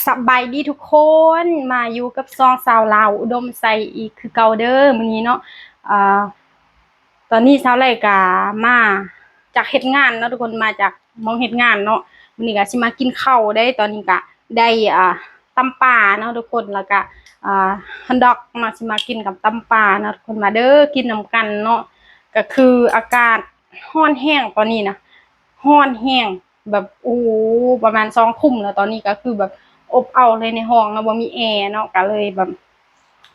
ສະບາຍດີທຸກຄົນ ມາຢູ່ກັບຊ່ອງສາວລາວອຸດົມໄຊອີກຄືເກົ່າເດີ. ມື້ນີ້ເນາະ ອາ ຕອນນີ້ສາວໄລກະມາຈາກເຮັດງານເນາະທຸກຄົນ ມາຈາກໝ່ອງເຮັດງານເນາະ. ມື້ນີ້ກະຊິມາກິນເຂົ້າເດ້. ຕອນນີ້ກະໄດ້ ອາ ຕຳປາເນາະທຸກຄົນ ແລ້ວກະ ອາ ຮັອດດັອກເນາະ ຊິມາກິນກັບຕຳປາເນາະທຸກຄົນ. ມາເດີ ກິນນຳກັນເນາະ. ກະຄືອາກາດ ຮ້ອນແຮງຕອນນີ້ນະ ຮ້ອນແຮງ ແບບ ໂອ້ ປະມານສອງທຸ່ມແລ້ວ ຕອນນີ້ກະຄືແບບອົບເອົາເລີຍໃນຫ້ອງເນາະ ບໍ່ມີແອເນາະ ກະເລີຍແບບ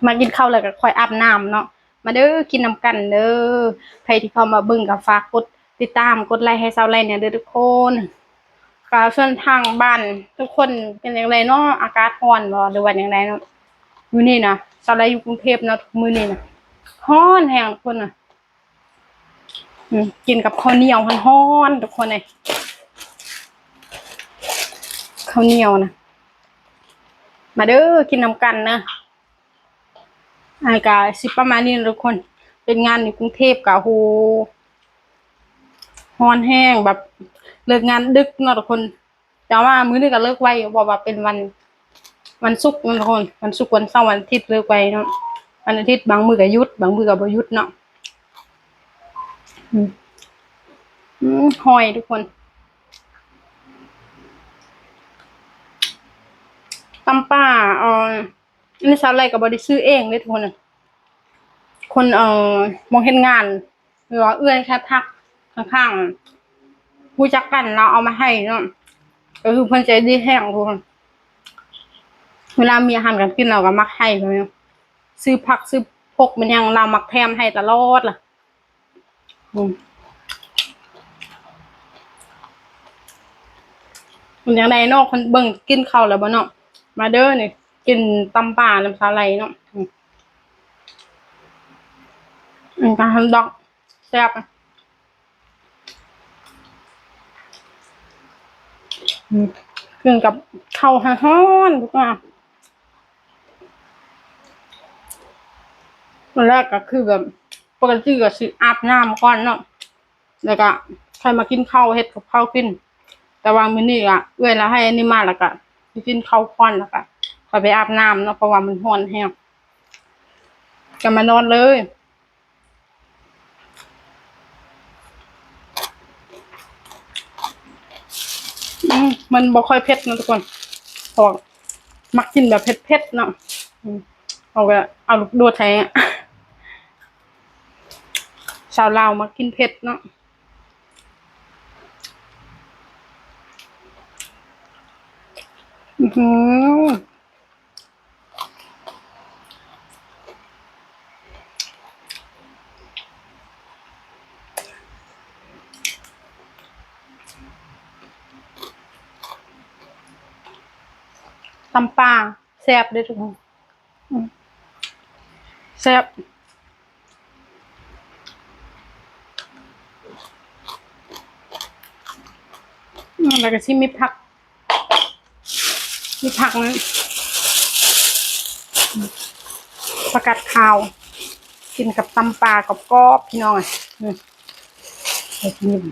ມາກິນເຂົ້າແລ້ວກະຄ່ອຍອາບນ້ຳເນາະ. ມາເດີ ກິນນຳກັນເດີ. ໃຜທີ່ເຂົ້າມາເບິ່ງກະຝາກກົດຕິດຕາມ ກົດໄລໃຫ້ສາວໄລແດ່ເດີທຸກຄົນ. ກະສ່ວນທາງບ້ານທຸກຄົນເປັນຈັ່ງໃດເນາະ ອາກາດຮ້ອນບໍ່ ຫຼືວ່າຈັ່ງໃດເນາະ? ຢູ່ນີ້ນະ ສາວໄລຢູ່ກຸງເທບເນາະ ມື້ນີ້ນະ ຮ້ອນແຮງທຸກຄົນນະ. ອືມ ກິນກັບເຂົ້າໜຽວຮ້ອນໆ ທຸກຄົນເອີຍ ເຂົ້າໜຽວນະ. ມາເດີ ກິນນຳກັນເດີ. ອັນນີ້ກະຊິປະມານນີ້ນະທຸກຄົນ ເຮັດງານຢູ່ກຸງເທບກະ ໂຫ ຮ້ອນແຮງ ແບບເລີກງານດຶກເນາະທຸກຄົນ. ແຕ່ວ່າມື້ນີ້ກະເລີກໄວຢູ່ ເພາະວ່າເປັນວັນ ວັນສຸກເນາະທຸກຄົນ ວັນສຸກ ວັນເສົາ ວັນອາທິດເລີກໄວເນາະ. ວັນອາທິດບາງມື້ກະຢຸດ ບາງມື້ກະບໍ່ຢຸດເນາະ. ອືມ ອືມ ຫອຍທຸກຄົນ ຕຳປາ ເອີ ອັນນີ້ສາວໄລກະບໍ່ໄດ້ຊື້ເອງເດ້ທຸກຄົນ ຄົນ ເອີ ໝ່ອງເຮັດງານ ຫຼືວ່າເອື້ອຍແຄ່ພັກຂ້າງໆ ຮູ້ຈັກກັນ ລາວເອົາມາໃຫ້ເນາະ. ກະຄືເພິ່ນໃຈດີແຮງທຸກຄົນ ເວລາມີອາຫານການກິນລາວກະມັກໃຫ້ເພິ່ນ ຊື້ຜັກຊື້ພົກແມ່ນຫຍັງ ລາວມັກແຖມໃຫ້ຕະຫຼອດລະ. ອືມ ເປັນຈັ່ງໃດເນາະ ຄົນເບິ່ງ ກິນເຂົ້າແລ້ວບໍ່ເນາະ? ມາເດີນີ້ ກິນຕຳປານຳສາວໄລເນາະ. ອືມ ອືມ ກະຫັ້ນດອກ ແຊບ. ອືມ ກິນກັບເຂົ້າຮ້ອນໆ ທຸກຄົນ. ຕອນແລກກະຄືແບບ ປົກກະຕິກະຊິອາບນ້ຳກ່ອນເນາະ ແລ້ວກະຄ່ອຍມາກິນເຂົ້າ ເຮັດກັບເຂົ້າກິນ. ແຕ່ວ່າມື້ນີ້ກະເອື້ອຍລາວໃຫ້ອັນນີ້ມາ ແລ້ວກະຊິກິນເຂົ້າກ່ອນ ແລ້ວກະຄ່ອຍໄປອາບນ້ຳເນາະ ເພາະວ່າມັນຮ້ອນແຮງ. ກະມານອນເລີຍ. ອືມ ມັນບໍ່ຄ່ອຍເຜັດເນາະທຸກຄົນ ເພາະວ່າມັກກິນແບບເຜັດໆ ເນາະ. ອືມ ເຮົາກະເອົາລູກໂດດໃຫ້ ຊາວລາວມັກກິນເຜັດເນາະ. ອືມ ຕຳປາແຊບເດ້ທຸກຄົນ. ອືມ ແຊບ. ອືມ ແລ້ວກະຊິມີຜັກ ມີຜັກນັ້ນ ຜັກກາດຂາວ ກິນກັບຕຳປາກອບໆ ພີ່ນ້ອງເອີຍ. ອືມ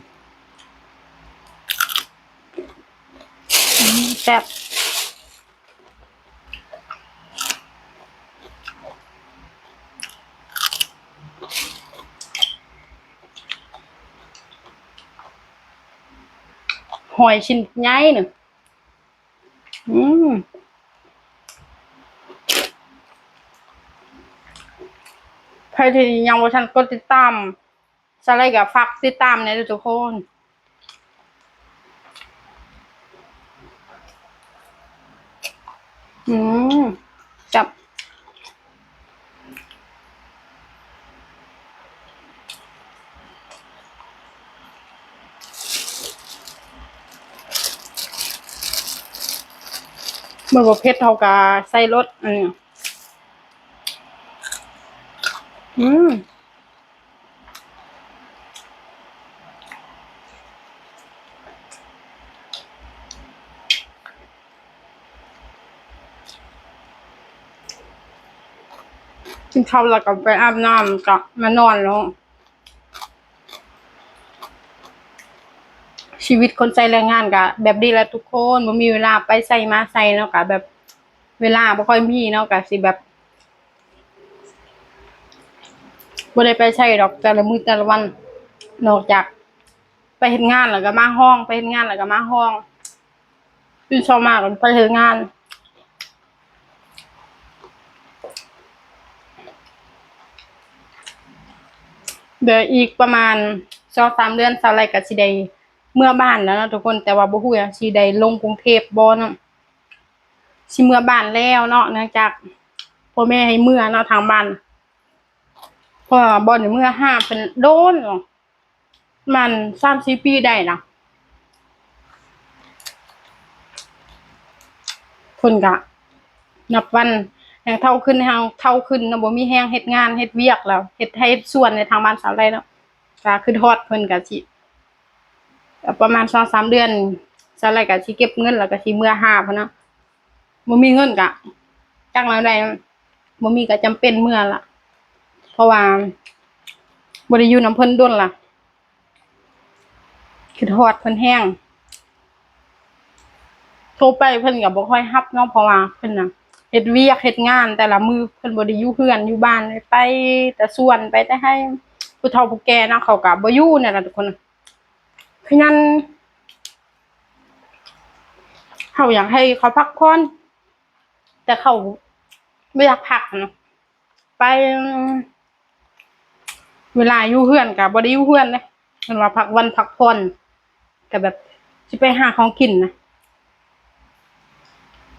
ອືມ ແຊບ. ຫອຍຊິ້ນໃຫຍ່ໜຶ່ງ. ອືມ ໃຜທີ່ຍັງບໍ່ທັນກົດຕິດຕາມ ສາວໄລກະຝາກຕິດຕາມແດ່ເດີທຸກຄົນ. ອືມ ແຊບ. ມັນບໍ່ເຜັດ ເຮົາກະໃສ່ໂລດ. ອືມ ອືມ ກິນເຂົ້າແລ້ວກະໄປອາບນ້ຳ ກະມານອນແລ້ວ. ຊີວິດຄົນໃຊ້ແຮງງານກະແບບນີ້ແຫຼະທຸກຄົນ, ບໍ່ມີເວລາໄປໃສມາໃສເນາະ, ກະແບບເວລາບໍ່ຄ່ອຍມີເນາະ, ກະຊິແບບບໍ່ໄດ້ໄປໃສດອກແຕ່ລະມື້ແຕ່ລະວັນ ນອກຈາກໄປເຮັດງານແລ້ວກະມາຫ້ອງ, ໄປເຮັດງານແລ້ວກະມາຫ້ອງ. ຕື່ນເຊົ້າມາກໍໄປເຮັດງານ. ເດີອີກປະມານສອງສາມເດືອນ ສາວໄລກໍຊິໄດ້ເມືອບ້ານແລ້ວເນາະທຸກຄົນ, ແຕ່ວ່າບໍ່ຮູ້ວ່າຊິໄດ້ລົງກຸງເທບບໍ່ເນາະ. ຊິເມືອບ້ານແລ້ວເນາະ, ເນື່ອງຈາກພໍ່ແມ່ໃຫ້ເມືອເນາະ ທາງບ້ານ, ເພາະວ່າບໍ່ໄດ້ເມືອຫາເພິ່ນດົນເນາະ. ປະມານສາມສີ່ປີໄດ້ລະ. ເພິ່ນກະນັບວັນແຮ່ງເຖົ້າຂຶ້ນ ແຮ່ງເຖົ້າຂຶ້ນເນາະ, ບໍ່ມີແຮງເຮັດງານເຮັດວຽກແລ້ວ, ເຮັດໄຮ່ເຮັດສວນໃນທາງບ້ານສາວໄລເນາະ, ກະຄຶດຮອດເພິ່ນ. ກະຊິປະມານສອງສາມເດືອນ ສາວໄລກະຊິເກັບເງິນ ແລ້ວກະຊິເມືອຫາເພິ່ນເນາະ. ບໍ່ມີເງິນກະຈັກແນວໃດ, ບໍ່ມີກະຈຳເປັນເມືອລະ, ເພາະວ່າບໍ່ໄດ້ຢູ່ນຳເພິ່ນດົນລະ. ຄຶດຮອດເພິ່ນແຮງ. ໂທໄປເພິ່ນກໍບໍ່ຄ່ອຍຮັບເນາະ, ເພາະວ່າເພິ່ນນະເຮັດວຽກເຮັດງານແຕ່ລະມື້, ເພິ່ນບໍ່ໄດ້ຢູ່ເຮືອນຢູ່ບ້ານ, ໄປແຕ່ສວນ ໄປແຕ່ໄຮ່. ຜູ້ເຖົ້າຜູ້ແກ່ເນາະ ເຂົາກໍບໍ່ຢູ່ແນວນັ້ນທຸກຄົນ, ຂະຫຍັນ. ເຮົາຢາກໃຫ້ເຂົາພັກຜ່ອນ ແຕ່ເຂົາບໍ່ຢາກພັກນະ. ໄປ ເວລາຢູ່ເຮືອນກະບໍ່ໄດ້ຢູ່ເຮືອນເດ້, ເພິ່ນວ່າພັກວັນພັກຜ່ອນ ກະແບບຊິໄປຫາຂອງກິນນະ.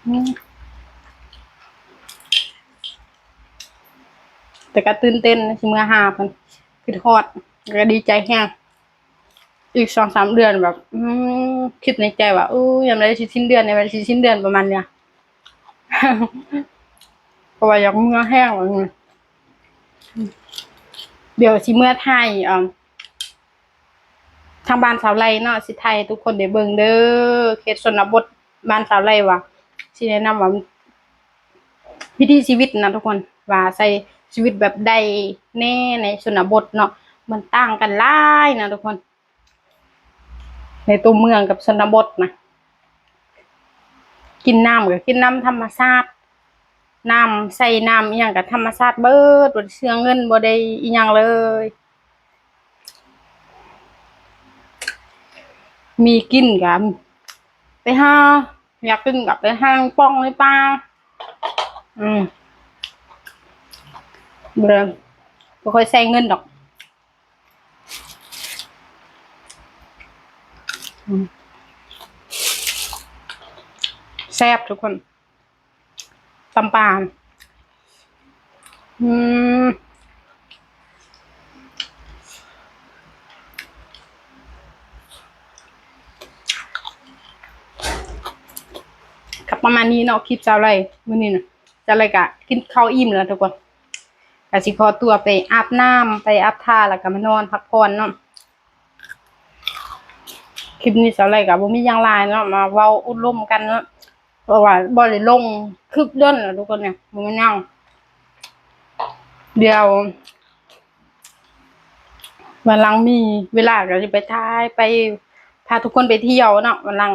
ອືມ ແຕ່ກະຕື່ນເຕັ້ນຊິເມືອຫາເພິ່ນ, ຄຶດຮອດ ແລ້ວກະດີໃຈແຮງ. ອີກສອງສາມເດືອນແບບ ອືມ ຄິດໃນໃຈວ່າ ເອີ ຍາມໃດຊິສິ້ນເດືອນ ຍາມໃດຊິສິ້ນເດືອນ ປະມານນີ້. ເພາະວ່າຢາກເມືອແຮງ. ດຽວຊິເມືອຖ່າຍ ເອີ ທາງບ້ານສາວໄລເນາະ, ຊິຖ່າຍໃຫ້ທຸກຄົນໄດ້ເບິ່ງເດີ ເຂດຊົນນະບົດບ້ານສາວໄລ ວ່າຊິແນະນຳວ່າ ວິຖີຊີວິດນະທຸກຄົນ ວ່າໃຊ້ຊີວິດແບບໃດແດ່ໃນຊົນນະບົດເນາະ, ມັນຕ່າງກັນຫຼາຍນະທຸກຄົນ ໃນຕົວເມືອງກັບຊົນນະບົດນະ. ກິນນ້ຳກໍກິນນ້ຳທຳມະຊາດ, ນ້ຳໃຊ້ນ້ຳອີ່ຫຍັງກໍທຳມະຊາດເບີດ, ບໍ່ໄດ້ເຊື່ອເງິນ ບໍ່ໄດ້ອີ່ຫຍັງເລີຍ. ມີກິນກໍໄປຫາ ຢາກກິນກໍໄປຫາປ່ອງໃນປ່າ. ອືມ ບໍ່ ບໍ່ຄ່ອຍໃຊ້ເງິນດອກ. ອືມ ແຊບທຸກຄົນ. ຕຳປາ ອືມ ກໍປະມານນີ້ເນາະ ຄລິບສາວໄລມື້ນີ້ນະ. ສາວໄລກະກິນເຂົ້າອີ່ມແລ້ວທຸກຄົນ, ກະຊິຂໍຕົວໄປອາບນ້ຳ ໄປອາບທ່າ ແລ້ວກະມານອນພັກຜ່ອນເນາະ. ຄລິບນີ້ສາວໄລກະບໍ່ມີຫຍັງຫຼາຍເນາະ, ມາເວົ້າອຸລົມກັນເນາະ. ເພາະວ່າບໍ່ໄດ້ລົງຄລິບດົນແລ້ວທຸກຄົນເນຍ ບໍ່ແມ່ນຫຍັງ. ດຽວວັນຫຼັງມີເວລາກໍຊິໄປຖ່າຍ ໄປພາທຸກຄົນໄປທ່ຽວເນາະ ວັນຫຼັງ.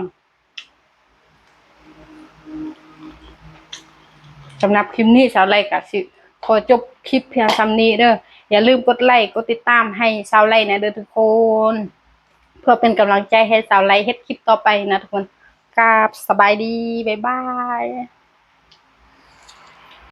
ສຳລັບຄລິບນີ້ສາວໄລກໍຊິຂໍຈົບຄລິບພຽງສ່ຳນີ້ເດີ. ຢ່າລືມກົດໄລ ກົດຕິດຕາມໃຫ້ສາວໄລແດ່ເດີທຸກຄົນ ເພື່ອເປັນກຳລັງໃຈໃຫ້ສາວໄລເຮັດຄລິບຕໍ່ໄປນະທຸກຄົນ. ກາບສະບາຍດີ ບາຍບາຍ.